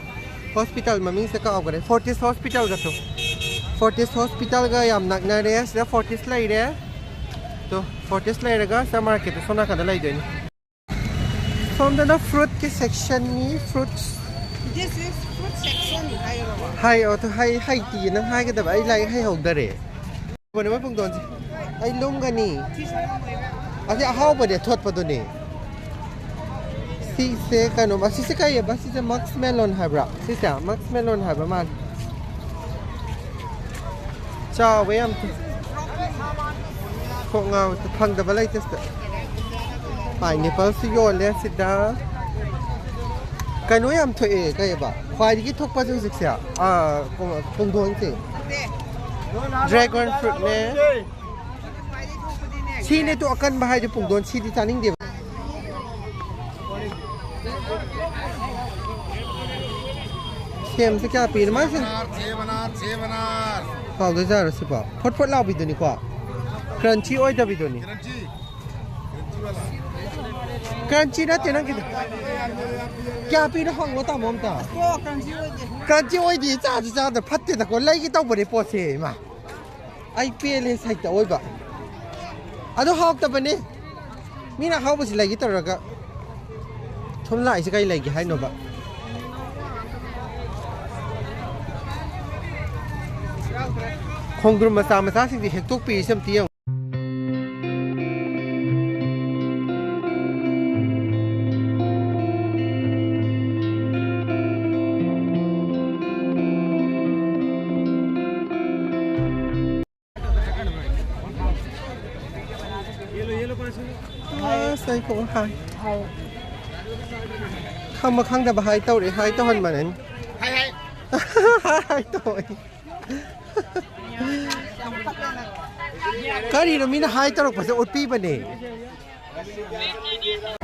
ꯍꯣꯁꯄꯤꯇꯥꯜ ꯃꯃꯤꯡꯁꯦ ꯀꯥꯎꯈ꯭ꯔꯦ꯫ ꯐꯣꯔꯇꯤꯁ ꯍꯣꯁꯄꯤꯇꯥꯜꯒꯁꯨ, ꯐꯣꯔꯇꯤꯁ ꯍꯣꯁꯄꯤꯇꯥꯜꯒ ꯌꯥꯝ ꯅꯛꯅꯔꯦ꯫ ꯁꯤꯗ ꯐꯣꯔꯇꯤꯁ ꯂꯩꯔꯦ꯫ ꯇꯣ, ꯐꯣꯔꯇꯤꯁ ꯂꯩꯔꯒ ꯁꯤꯗ ꯃꯥꯔꯀꯦꯠꯇ ꯁꯣꯝ ꯅꯥꯀꯟꯗ ꯂꯩꯗꯣꯏꯅꯤ꯫ ꯁꯣꯝꯗꯅ ꯐ꯭ꯔꯨꯠꯀꯤ ꯁꯦꯛꯁꯟꯅꯤ꯫ Fruits. This is fruit section ꯍꯥꯏꯔꯕ? ꯍꯥꯏ, ꯑꯣ, ꯍꯥꯏ, ꯍꯩꯇꯤꯌꯦ꯫ ꯅꯪ ꯍꯥꯏꯒꯗꯕ, ꯑꯩ ꯂꯥꯏꯔꯤꯛ ꯍꯩꯍꯧꯗꯔꯦ꯫ ꯃꯣꯏ ꯄꯨꯡꯗꯣꯟꯁꯦ꯫ ꯑꯩ ꯂꯨꯝꯒꯅꯤ꯫ ꯑꯁꯤ ꯑꯍꯥꯎꯕꯅꯦ, ꯊꯣꯠꯄꯗꯨꯅꯦ꯫ ꯁꯤꯁꯦ ꯀꯩꯅꯣ, ꯑꯁꯤꯁꯦ ꯀꯩꯑꯕ? ꯁꯤꯁꯦ ꯃꯛꯁ ꯃꯦꯂꯣꯟ ꯍꯥꯏꯕ꯭ꯔꯥ? ꯁꯤꯁꯦ ꯃꯛꯁ ꯃꯦꯂꯣꯟ ꯍꯥꯏꯕ ꯃꯥꯜꯂꯦ꯫ ꯆꯥꯎꯋꯦ ꯌꯥꯝ ꯊꯤ-, ꯀꯣꯛ ꯉꯥꯎꯋꯦ꯫ ꯐꯪꯗꯕ ꯂꯩꯇꯦ ꯁꯤꯗ꯫ ꯄꯥꯏꯅꯦꯄꯜꯁꯨ ꯌꯣꯜꯂꯦ ꯁꯤꯗ꯫ ꯀꯩꯅꯣ ꯌꯥꯝ ꯊꯣꯛꯑꯦ, ꯀꯩꯑꯕ? ꯈ꯭ꯋꯥꯏꯗꯒꯤ ꯊꯣꯛꯄꯁꯦ ꯍꯧꯖꯤꯛꯁꯦ, ꯑꯥ, ꯀꯩꯅꯣ, ꯄꯨꯡꯗꯣꯟꯁꯦ꯫ ꯗ꯭ꯔꯦꯒꯣꯟ ꯐ꯭ꯔꯨꯠꯅꯦ꯫ ꯁꯤꯅꯦ ꯇꯨ ꯑꯀꯟꯕ ꯍꯥꯏꯗꯤ ꯄꯨꯡꯗꯣꯟ, ꯁꯤꯗꯤ ꯆꯥꯅꯤꯡꯗꯦꯕ꯫ ꯁꯦꯝꯁꯦ ꯀꯌꯥ ꯄꯤꯔꯤꯅꯣ ꯃꯥꯁꯦ? ꯁꯦꯝ ꯑꯅꯥꯔ, ꯁꯦꯝ ꯑꯅꯥꯔ꯫ ꯍꯥꯎꯗꯣꯏꯖꯥꯔꯣ ꯁꯤꯕꯣ? ꯐꯣꯠ ꯐꯣꯠ ꯂꯥꯎꯕꯤꯗꯨꯅꯤꯀꯣ? ꯀ꯭ꯔꯟꯆꯤ ꯑꯣꯏꯗꯕꯤꯗꯨꯅꯤ꯫ ꯀ꯭ꯔꯟꯆꯤ꯫ ꯀ꯭ꯔꯟꯆꯤ ꯋꯥꯂꯥ꯫ ꯀ꯭ꯔꯟꯆꯤ ꯅꯠꯇꯦ ꯅꯪꯒꯤꯗꯣ꯫ ꯀꯌꯥ ꯄꯤꯅꯣ ꯍꯪꯉꯣ ꯇꯥꯃꯣ ꯑꯝꯇ꯫ ꯀ꯭ꯔꯟꯆꯤ ꯑꯣꯏꯗꯦ꯫ ꯀ꯭ꯔꯟꯆꯤ ꯑꯣꯏꯗꯦ, ꯆꯥꯁꯨ ꯆꯥꯗ ꯐꯠꯇꯦꯗꯀꯣ꯫ ꯂꯩꯒꯦ ꯇꯧꯕꯅꯦ ꯄꯣꯠꯁꯦ, ꯏꯃꯥ꯫ ꯑꯩ ꯄꯦꯜꯂꯦ ꯁꯥꯏꯠꯇ ꯑꯣꯏꯕ꯫ ꯑꯗꯣ ꯍꯥꯎꯇꯕꯅꯦ꯫ ꯃꯤꯅ ꯑꯍꯥꯎꯕꯁꯤ ꯂꯩꯒꯦ ꯇꯧꯔꯒ ꯁꯨꯝ ꯂꯥꯛꯏꯁꯦ ꯀꯩ ꯂꯩꯒꯦ ꯍꯥꯏꯅꯣꯕ? ꯈꯣꯡꯗ꯭ꯔꯨꯝ ꯃꯆꯥ ꯃꯆꯥꯁꯤꯡꯁꯦ ꯍꯦꯛꯇꯣꯛꯄꯤꯔꯤꯁꯦ ꯑꯝꯇ ꯌꯦꯡꯉꯨ꯫ ꯑꯁ, ꯑꯩ ꯀꯣꯛ ꯍꯥꯏ꯫ ꯈꯪꯕ ꯈꯪꯗꯕ ꯍꯥꯏ ꯇꯧꯔꯦ, ꯍꯥꯏ ꯇꯧꯍꯟꯕꯅꯦ꯫ ꯍꯥꯏ ꯇꯧꯋꯦ꯫ ꯀꯔꯤꯅꯣ ꯃꯤꯅ ꯍꯥꯏ ꯇꯧꯔꯛꯄꯁꯦ ꯎꯠꯄꯤꯕꯅꯦ꯫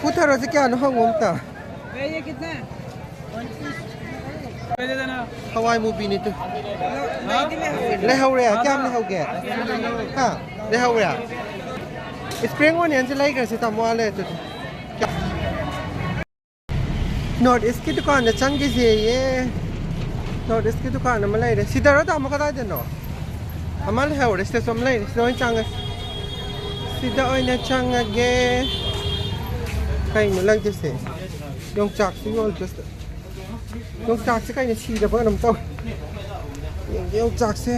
ꯄꯨꯊꯔꯣꯁꯦ ꯀꯌꯥꯅꯣ ꯍꯪꯉꯣ ꯑꯝꯇ꯫ ꯍꯋꯥꯏ ꯃꯨꯕꯤꯅꯤ ꯇꯨ꯫ ꯂꯩꯍꯧꯔꯦ꯫ ꯀꯌꯥꯝ ꯂꯩꯍꯧꯒꯦ? ꯍꯥ? ꯂꯩꯍꯧꯔꯦ꯫ ꯏꯁꯄ꯭ꯔꯤꯡ ꯑꯣꯅꯤꯌꯟꯁꯦ ꯂꯩꯈ꯭ꯔꯁꯤ ꯇꯥꯃꯣ, ꯑꯥ ꯂꯩꯔꯦ ꯑꯗꯨꯗꯤ꯫ ꯅꯣꯔꯠ ꯏꯁꯀꯤ ꯗꯨꯀꯥꯟꯗ ꯆꯪꯈꯤꯁꯦꯌꯦ꯫ ꯅꯣꯔꯠ ꯏꯁꯀꯤ ꯗꯨꯀꯥꯟ ꯑꯃ ꯂꯩꯔꯦ꯫ ꯁꯤꯗꯔꯣ ꯇꯥꯃꯣ, ꯀꯗꯥꯏꯗꯅꯣ? ꯑꯃ ꯂꯩꯍꯧꯔꯦ, ꯁꯤꯗꯁꯨ ꯑꯃ ꯂꯩꯔꯦ꯫ ꯁꯤꯗ ꯑꯣꯏꯅ ꯆꯪꯉꯁꯤ꯫ ꯁꯤꯗ ꯑꯣꯏꯅ ꯆꯪꯉꯒꯦ꯫ ꯀꯩꯅꯣ ꯂꯩꯗꯣꯏꯁꯦ? ꯌꯣꯡꯆꯥꯛꯁꯨ ꯌꯣꯜꯗ꯭ꯔꯁꯨ꯫ ꯌꯣꯡꯆꯥꯛꯁꯦ ꯀꯩꯅꯣ ꯁꯤꯔꯕ ꯀꯩꯅꯣꯝ ꯇꯧꯋꯦ꯫ ꯌꯦꯡꯒꯦ ꯌꯣꯡꯆꯥꯛꯁꯦ꯫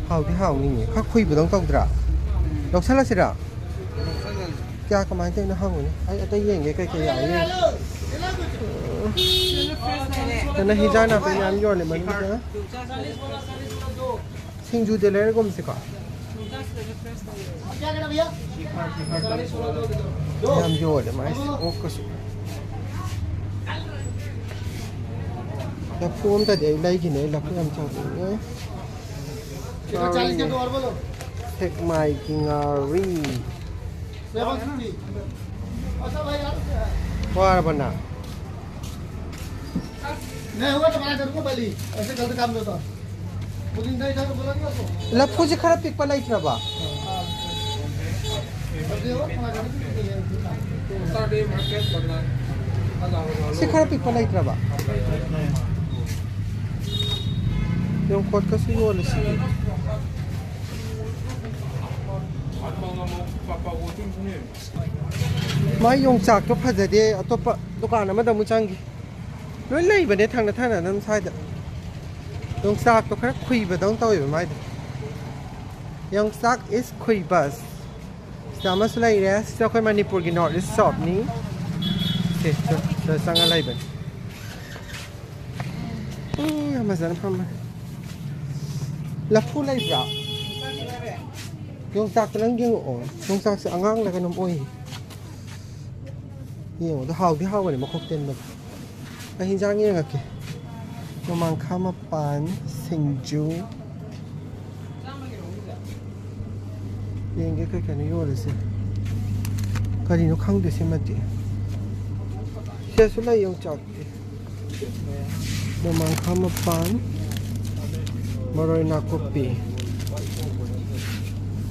ꯍꯥꯎꯗꯤ ꯍꯥꯎꯅꯤꯡꯉꯦ꯫ ꯈꯔ ꯈꯨꯏꯕꯗꯧ ꯇꯧꯗ꯭ꯔꯥ? ꯂꯧꯁꯜꯂꯁꯤꯔꯥ? ꯀꯌꯥ ꯀꯃꯥꯏꯅ ꯇꯧꯔꯤꯅꯣ ꯍꯪꯉꯨꯅꯦ꯫ ꯑꯩ ꯑꯇꯩ ꯌꯦꯡꯒꯦ ꯀꯩꯀꯩ ꯌꯥꯏ ꯌꯦꯡꯒꯦ꯫ ꯅꯪ ꯍꯤꯟꯖꯥꯡ ꯅꯥꯄꯤ ꯃꯌꯥꯝ ꯌꯣꯜꯂꯦ ꯃꯅꯨꯡꯗ꯫ ꯁꯤꯡꯖꯨꯗ ꯂꯩꯔꯒꯨꯝꯁꯤꯀꯣ꯫ ꯌꯥꯝ ꯌꯣꯜꯂꯦ ꯃꯥꯏꯁꯦ ꯑꯣꯛꯀꯁꯨ꯫ ꯂꯐꯨ ꯑꯝꯇꯗꯤ ꯑꯩ ꯂꯩꯈꯤꯅꯦ꯫ ꯑꯩ ꯂꯐꯨ ꯌꯥꯝ ꯆꯥꯅꯤꯡꯉꯦ꯫ ꯁꯦꯛꯃꯥꯏꯒꯤ ꯉꯥꯔꯤ꯫ ꯋꯥꯔꯕ ꯅꯪ? नहीं हुआ तो मना करूंगा पहले ही। ऐसे गलत काम नहीं होता। वो दिन नहीं था तो बोला नहीं आपको। ꯂꯐꯨꯁꯦ ꯈꯔ ꯄꯤꯛꯄ ꯂꯩꯇ꯭ꯔꯕ? ꯁꯤ ꯈꯔ ꯄꯤꯛꯄ ꯂꯩꯇ꯭ꯔꯕ? ꯌꯣꯡꯀꯣꯠꯀꯁꯨ ꯌꯣꯜꯂꯤ ꯁꯤꯗꯤ꯫ ꯃꯥꯏ ꯌꯣꯡꯆꯥꯛꯇꯣ ꯐꯖꯗꯦ, ꯑꯇꯣꯞꯄ ꯗꯨꯀꯥꯟ ꯑꯃꯗ ꯑꯃꯨꯛ ꯆꯪꯒꯦ꯫ ꯂꯣꯏ ꯂꯩꯕꯅꯦ ꯊꯪꯅ ꯊꯪꯅ ꯑꯗꯨꯝ ꯁ꯭ꯋꯥꯏꯗ꯫ ꯌꯣꯡꯆꯥꯛꯇꯣ ꯈꯔ ꯈꯨꯏꯕꯗꯧꯅ ꯇꯧꯋꯦꯕ ꯃꯥꯏꯗꯣ꯫ ꯌꯣꯡꯆꯥꯛ is ꯈꯨꯏꯕꯁ꯫ ꯁꯤꯗ ꯑꯃꯁꯨ ꯂꯩꯔꯦ꯫ ꯁꯤꯁꯨ ꯑꯩꯈꯣꯏ ꯃꯅꯤꯄꯨꯔꯒꯤ North East shopꯅꯤ꯫ ꯁꯦ, ꯁꯤꯗ ꯆꯪꯉ ꯂꯩꯕꯅꯤ꯫ ꯎꯝ, ꯌꯥꯝ ꯐꯖꯅ ꯐꯝꯃꯦ꯫ ꯂꯐꯨ ꯂꯩꯕ꯭ꯔꯥ? ꯌꯣꯡꯆꯥꯛꯇ ꯅꯪ ꯌꯦꯡꯉꯛꯑꯣ꯫ ꯌꯣꯡꯆꯥꯛꯁꯦ ꯑꯉꯥꯡꯂ ꯀꯩꯅꯣꯝ ꯑꯣꯏ꯫ ꯌꯦꯡꯉꯣ, ꯑꯗꯣ ꯍꯥꯎꯗꯤ ꯍꯥꯎꯕꯅꯦ ꯃꯈꯣꯛ ꯇꯦꯟꯕꯗꯣ꯫ ꯑꯩ ꯍꯤꯟꯖꯥꯡ ꯌꯦꯡꯉꯛꯀꯦ꯫ ꯅꯣꯡꯃꯥꯡꯈꯥ ꯃꯄꯥꯟ, ꯁꯤꯡꯖꯨ꯫ ꯌꯦꯡꯒꯦ ꯀꯩ ꯀꯩꯅꯣ ꯌꯣꯜꯂꯤꯁꯦ꯫ ꯀꯔꯤꯅꯣ ꯈꯪꯗꯦ ꯁꯤꯃꯗꯤ꯫ ꯁꯤꯗꯁꯨ ꯂꯩ ꯌꯣꯡꯆꯥꯛꯇꯤ꯫ ꯅꯣꯡꯃꯥꯡꯈꯥ ꯃꯄꯥꯟ, ꯃꯔꯣꯏ ꯅꯥꯀꯨꯞꯄꯤ꯫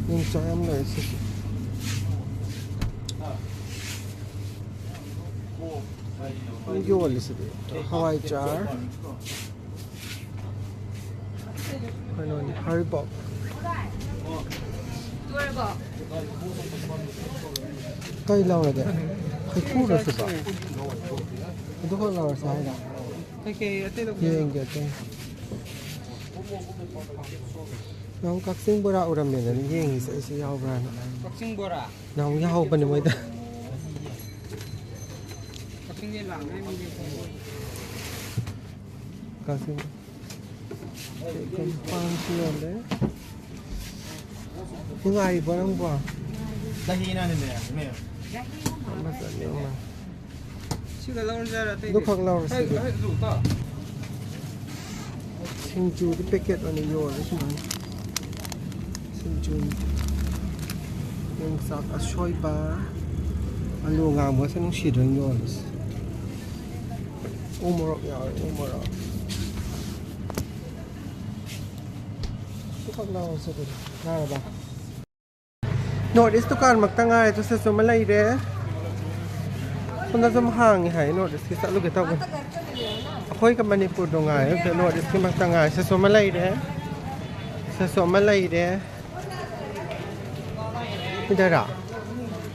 ꯌꯣꯡꯆꯥꯛ ꯌꯥꯝ ꯂꯩ ꯁꯤꯁꯨ꯫ ꯌꯣꯜꯂꯤꯁꯤꯗꯤ ꯍꯋꯥꯏꯖꯥꯔ꯫ ꯀꯩꯅꯣꯅꯤ, ꯍꯔꯤꯕꯣꯞ꯫ ꯀꯩ ꯂꯧꯔꯒꯦ? ꯍꯩꯀ꯭ꯔꯨꯔꯁꯨꯀꯣ? ꯑꯗꯨꯈꯛ ꯂꯧꯔꯁꯦ ꯍꯥꯏꯔ? ꯀꯩꯀꯩ ꯑꯇꯩ ꯂꯧꯒꯦ? ꯌꯦꯡꯒꯦ ꯑꯇꯩ꯫ ꯅꯪ ꯀꯛꯆꯤꯡ ꯕꯣꯔꯥ ꯎꯔꯝꯃꯦꯗꯅ ꯌꯦꯡꯉꯤꯁꯦ ꯑꯩꯁꯨ ꯌꯥꯎꯕ꯭ꯔꯥꯅ꯫ ꯀꯛꯆꯤꯡ ꯕꯣꯔꯥ? ꯅꯍꯥꯟꯃꯨꯛ ꯌꯥꯎꯍꯧꯕꯅꯦ ꯃꯣꯏꯗ꯫ ꯀꯛꯆꯤꯡꯗꯩ ꯂꯥꯛꯑꯝꯃꯦ ꯃꯤꯗꯤ꯫ ꯀꯛꯆꯤꯡ ꯄꯥꯟꯁꯨ ꯌꯣꯜꯂꯦ꯫ ꯅꯨꯡꯉꯥꯏꯔꯤꯕꯣ ꯅꯪꯕꯣ? ꯆꯍꯤꯅꯅꯦ, ꯃꯦꯝ꯫ ꯑꯃ ꯆꯠꯂꯦ, ꯑꯃ꯫ ꯁꯤꯒ ꯂꯧꯔꯖꯥꯔ ꯑꯇꯩꯗꯤ? ꯑꯗꯨꯈꯛ ꯂꯧꯔꯁꯤ ꯍꯣꯏ, ꯑꯗꯨꯗꯤ꯫ ꯍꯣꯏ, ꯑꯗꯨ ꯇꯥ꯫ ꯁꯤꯡꯖꯨꯗꯤ ꯄꯦꯀꯦꯠ ꯑꯣꯏꯅ ꯌꯣꯜꯂꯦ ꯁꯨꯃꯥꯏꯅ꯫ ꯁꯤꯡꯖꯨ, ꯌꯣꯡꯆꯥꯛ ꯑꯁꯣꯏꯕ, ꯑꯂꯨ ꯉꯥꯡꯕꯁꯦ ꯅꯨꯡꯁꯤꯗ꯭ꯔꯣ ꯌꯣꯜꯂꯤꯁꯦ? ꯎ ꯃꯣꯔꯣꯛ ꯌꯥꯎꯔꯦ, ꯎ ꯃꯣꯔꯣꯛ꯫ ꯑꯗꯨꯈꯛ ꯂꯧꯔꯁꯤ ꯑꯗꯨꯗꯤ꯫ ꯌꯥꯔꯕ? ꯅꯣꯔꯠ ꯏꯁ ꯗꯨꯀꯥꯟꯃꯛꯇ ꯉꯥꯏꯔꯦ꯫ ꯑꯗꯨ ꯁꯤꯁꯨ ꯑꯃ ꯂꯩꯔꯦ꯫ ꯁꯣꯝꯗ ꯁꯨꯝ ꯍꯥꯡꯉꯤ ꯍꯥꯏ, ꯅꯣꯔꯠ ꯏꯁꯀꯤ ꯆꯠꯂꯨꯒꯦ ꯇꯧꯕꯅꯤ꯫ ꯑꯩꯈꯣꯏꯒ ꯃꯅꯤꯄꯨꯔꯗꯣ ꯉꯥꯏꯔꯦ, ꯑꯗꯨ ꯅꯣꯔꯠ ꯏꯁꯀꯤꯃꯛꯇ ꯉꯥꯏꯔꯦ꯫ ꯁꯤꯁꯨ ꯑꯃ ꯂꯩꯔꯦ, ꯁꯤꯁꯨ ꯑꯃ ꯂꯩꯔꯦ꯫ ꯁꯤꯗꯔꯥ?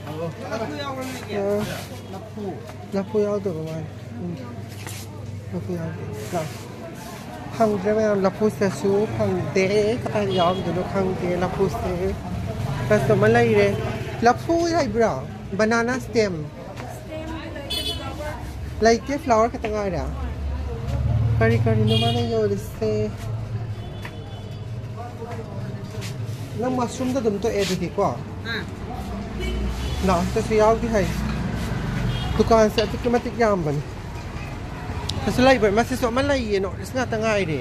ꯑ, ꯂꯐꯨ ꯌꯥꯎꯗꯕ ꯃꯥꯜꯂꯦ꯫ ꯎꯝ꯫ ꯂꯐꯨ ꯌꯥꯎꯗꯦ꯫ ꯂꯥꯛ꯫ ꯐꯪꯗ꯭ꯔꯦ ꯃꯌꯥꯝ, ꯂꯐꯨꯁꯤꯗꯁꯨ ꯐꯪꯗꯦ꯫ ꯀꯗꯥꯏꯗ ꯌꯥꯎꯔꯝꯗꯣꯏꯅꯣ ꯈꯪꯗꯦ ꯂꯐꯨꯁꯦ꯫ ꯀꯁꯇꯃꯔ ꯂꯩꯔꯦ꯫ ꯂꯐꯨ ꯂꯩꯕ꯭ꯔꯣ? Banana stem. ꯂꯩꯇꯦ, ꯐ꯭ꯂꯥꯋꯔ ꯈꯛꯇ ꯉꯥꯏꯔꯦ꯫ ꯀꯔꯤ ꯀꯔꯤꯅꯣ ꯃꯥꯅ ꯌꯣꯜꯂꯤꯁꯦ? ꯅꯪ ꯃꯁꯔꯨꯝꯗ ꯑꯗꯨꯝ ꯇꯣꯛꯑꯦ ꯑꯗꯨꯗꯤꯀꯣ? ꯑꯥ꯫ ꯂꯥꯁꯇꯁꯨ ꯌꯥꯎꯗꯤ ꯍꯥꯏ꯫ ꯗꯨꯀꯥꯟꯁꯦ ꯑꯗꯨꯛꯀꯤ ꯃꯇꯤꯛ ꯌꯥꯝꯕꯅꯤ꯫ ꯀꯩꯁꯨ ꯂꯩꯕ꯭ꯔꯥ? ꯃꯁꯤꯁꯨ ꯑꯃ ꯂꯩꯌꯦ, ꯅꯣꯔꯠ ꯏꯁ ꯉꯥꯛꯇ ꯉꯥꯏꯔꯦ꯫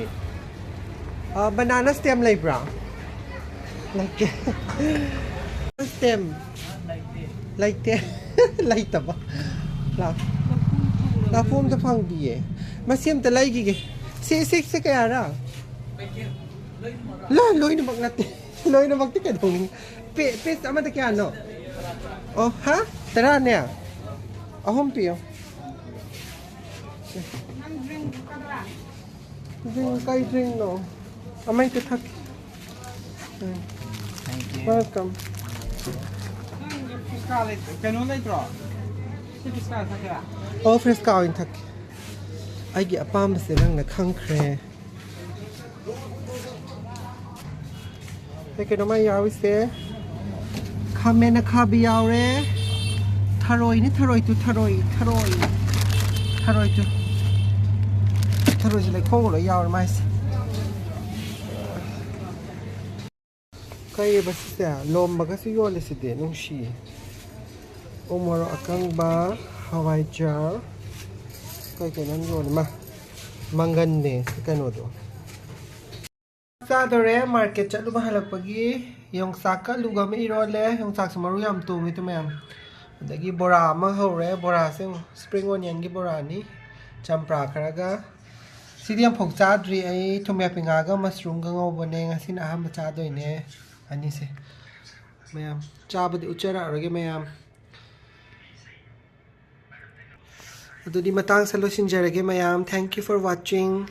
ꯑ, ꯕꯅꯥꯅꯥ ꯁ꯭ꯇꯦꯝ ꯂꯩꯕ꯭ꯔꯥ? ꯂꯩꯇꯦ꯫ ꯁ꯭ꯇꯦꯝ꯫ ꯂꯩꯇꯦ꯫ ꯂꯩꯇꯕ꯫ ꯂꯥꯛ꯫ ꯂꯐꯨ ꯑꯝꯇ ꯐꯪꯗꯤꯌꯦ꯫ ꯃꯁꯤ ꯑꯝꯇ ꯂꯩꯈꯤꯒꯦ꯫ ꯁꯤ, ꯁꯤ, ꯁꯤ ꯀꯌꯥꯔꯥ? ꯂꯣꯏ, ꯂꯣꯏꯅꯃꯛ ꯅꯠꯇꯦ꯫ ꯂꯣꯏꯅꯃꯛꯇꯤ ꯀꯩꯗꯧꯅꯤ? ꯄꯤ-, ꯄꯤꯁ ꯑꯃꯗ ꯀꯌꯥꯅꯣ? ꯑꯣ, ꯍꯥ? ꯇꯔꯥꯅꯦ? ꯑꯍꯨꯝ ꯄꯤꯌꯣ꯫ ꯗ꯭ꯔꯤꯡ, ꯀꯩ ꯗ꯭ꯔꯤꯡꯅꯣ? ꯑꯃ ꯍꯦꯛꯇ ꯊꯛꯀꯦ꯫ ꯎꯝ꯫ Thank you. Welcome. ꯀꯩꯅꯣ ꯂꯩꯇ꯭ꯔꯣ? ꯑꯣ, ꯐ꯭ꯔꯦꯁꯀꯥ ꯑꯣꯏꯅ ꯊꯛꯀꯦ꯫ ꯑꯩꯒꯤ ꯑꯄꯥꯝꯕꯁꯦ ꯅꯪꯅ ꯈꯪꯈ꯭ꯔꯦ꯫ ꯀꯩ ꯀꯩꯅꯣ ꯃꯥ ꯌꯥꯎꯔꯤꯁꯦ? ꯈꯥꯃꯦꯟ ꯑꯈꯥꯕꯤ ꯌꯥꯎꯔꯦ꯫ ꯊꯔꯣꯏꯅꯤ, ꯊꯔꯣꯏ ꯇꯨ, ꯊꯔꯣꯏ, ꯊꯔꯣꯏ, ꯊꯔꯣꯏ ꯇꯨ꯫ ꯊꯔꯣꯏꯁꯦ ꯂꯩꯈꯣꯡꯒ ꯂꯣꯏ ꯌꯥꯎꯔꯦ ꯃꯥꯏꯁꯦ꯫ ꯀꯩꯑꯕ ꯁꯤꯁꯦ? ꯂꯣꯝꯕꯒꯁꯨ ꯌꯣꯜꯂꯤꯁꯤꯗꯤ, ꯅꯨꯡꯁꯤꯌꯦ꯫ ꯎ ꯃꯣꯔꯣꯛ ꯑꯀꯪꯕ, ꯍꯋꯥꯏꯖꯥꯔ, ꯀꯩ ꯀꯩꯅꯣ ꯌꯣꯜꯂꯤ ꯃꯥ? ꯃꯪꯒꯟꯅꯦ ꯁꯤ ꯀꯩꯅꯣꯗꯣ꯫ ꯆꯥꯗꯣꯔꯦ, ꯃꯥꯔꯀꯦꯠ ꯆꯠꯂꯨꯕ ꯍꯜꯂꯛꯄꯒꯤ꯫ ꯌꯣꯡꯆꯥꯛꯀ ꯑꯂꯨꯒ ꯑꯃ ꯏꯔꯣꯜꯂꯦ꯫ ꯌꯣꯡꯆꯥꯛꯁꯦ ꯃꯔꯨ ꯌꯥꯝ ꯇꯣꯡꯉꯦ ꯇꯨ ꯃꯌꯥꯝ꯫ ꯑꯗꯒꯤ ꯕꯣꯔꯥ ꯑꯃ ꯍꯧꯔꯦ꯫ ꯕꯣꯔꯥꯁꯦ ꯌꯦꯡꯉꯣ, ꯁ꯭ꯄ꯭ꯔꯤꯡ ꯑꯣꯅꯤꯌꯟꯒꯤ ꯕꯣꯔꯥꯅꯤ, ꯆꯝꯄ꯭ꯔꯥ ꯈꯔꯒ꯫ ꯁꯤꯗꯤ ꯑꯃꯐꯥꯎ ꯆꯥꯗ꯭ꯔꯤ ꯑꯩ꯫ ꯊꯨꯝꯌꯥꯛꯄꯤ ꯉꯥꯒ ꯃꯁꯔꯨꯝꯒ ꯉꯧꯕꯅꯦ꯫ ꯉꯁꯤꯅ ꯑꯍꯥꯟꯕ ꯆꯥꯗꯣꯏꯅꯦ ꯑꯅꯤꯁꯦ꯫ ꯃꯌꯥꯝ ꯆꯥꯕꯗꯤ ꯎꯠꯆꯔꯛꯑꯔꯣꯏꯒꯦ ꯃꯌꯥꯝ꯫ ꯑꯗꯨꯗꯤ ꯃꯇꯥꯡꯁꯦ ꯂꯣꯏꯁꯤꯟꯖꯔꯒꯦ ꯃꯌꯥꯝ꯫ Thank you for watching.